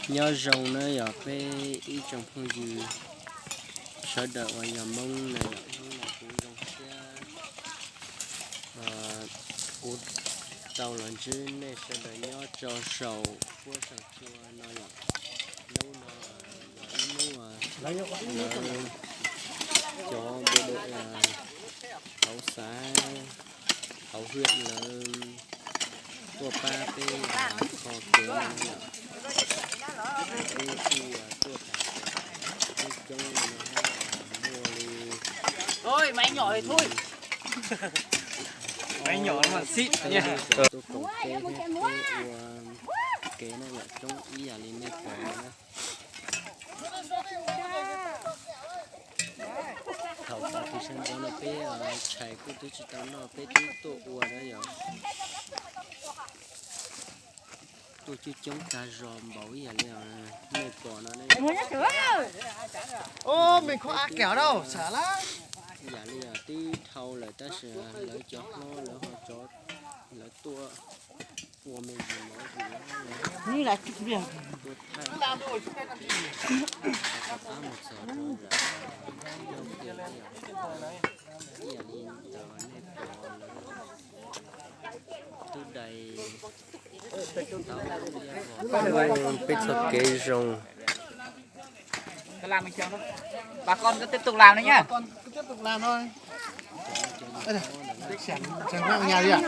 Nyob zoo na yog peb ib tsoom phooj ywg sawv daws uas yog Hmoob na yom, hnub no kuv zoo siab kuv tau los ntsib nej sawv daws nyob rau saum huab saum cua no yom. Hnub no yog ib hnub lawv cov bộ đội tauv xav hauv hwj lawv tuaj pab peb kho kev no yom. Peb kuj tuaj tas coob coob no, muaj li tuaj koom peb thiab peb ua kev na yom, coob ib yam li nej pom na. Thaum pib tiv sab ntxov no peb tshais kuj twb tsis tau noj, peb twb tuaj ua na yom. Tuaj coob coob tag zog npaum ib yam li nej pom no ne. Ub, me kho ab kaum no xav lawm. Yam li twb dhau lawm tab sis lawv cov hlob lawv ho tso, lawv tuaj ua me ntsis mov zus, tuaj thaij rov qab mus txog rau ntawm Yaj Kiag na yom. Ib yam li ntawd nej pom lawv twb dai tau peb txoj kev zoo. Bà con cứ tiếp tục làm nữa nhá. Bà con cứ tiếp tục làm thôi. Ê, này, chắc chắn, chắc chắn là nhà đi à?